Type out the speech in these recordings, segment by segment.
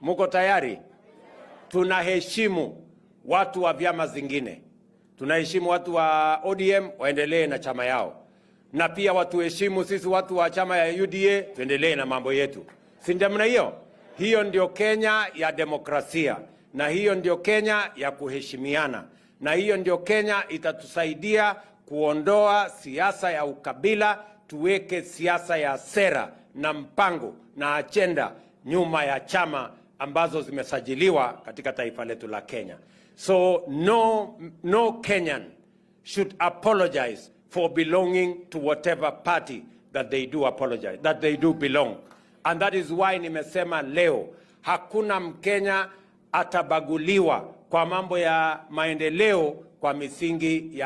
Muko tayari? Tunaheshimu watu wa vyama zingine, tunaheshimu watu wa ODM waendelee na chama yao, na pia watuheshimu sisi watu wa chama ya UDA tuendelee na mambo yetu, si ndio namna hiyo? Hiyo ndio Kenya ya demokrasia, na hiyo ndio Kenya ya kuheshimiana, na hiyo ndio Kenya itatusaidia kuondoa siasa ya ukabila, tuweke siasa ya sera na mpango na ajenda nyuma ya chama ambazo zimesajiliwa katika taifa letu la Kenya. So no Kenyan should apologize for belonging to whatever party that they do apologize, that they do belong. And that is why nimesema leo hakuna Mkenya atabaguliwa kwa mambo ya maendeleo kwa misingi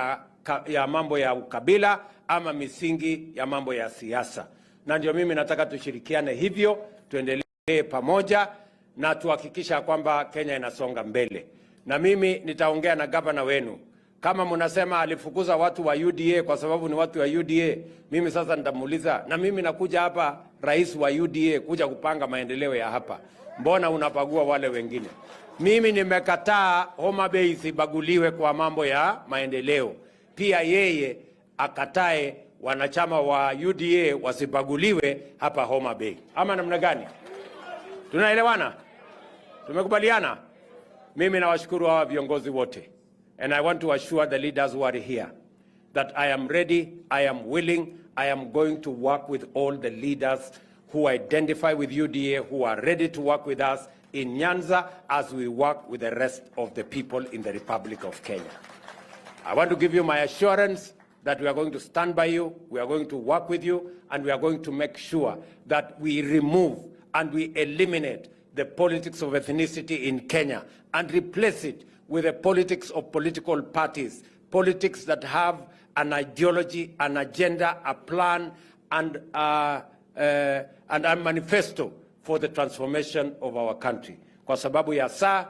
ya mambo ya ukabila ama misingi ya mambo ya siasa. Na ndio mimi nataka tushirikiane hivyo, tuendelee pamoja na tuhakikisha kwamba Kenya inasonga mbele. Na mimi nitaongea na gavana wenu kama mnasema alifukuza watu wa UDA kwa sababu ni watu wa UDA, mimi sasa nitamuuliza, na mimi nakuja hapa rais wa UDA kuja kupanga maendeleo ya hapa, mbona unabagua wale wengine? Mimi nimekataa Homa Bay isibaguliwe kwa mambo ya maendeleo. Pia yeye akatae wanachama wa UDA wasibaguliwe hapa Homa Bay, ama namna gani? Tunaelewana? Tumekubaliana? Mimi nawashukuru hawa viongozi wote and I want to assure the leaders who are here that I am ready, I am willing, I am going to work with all the leaders who identify with UDA, who are ready to work with us in Nyanza as we work with the rest of the people in the Republic of Kenya. I want to give you my assurance that we are going to stand by you, we are going to work with you, and we are going to make sure that we remove and we eliminate the politics of ethnicity in Kenya and replace it with the politics of political parties, politics that have an ideology, an agenda, a plan, and a manifesto for the transformation of our country. Kwa sababu ya saa,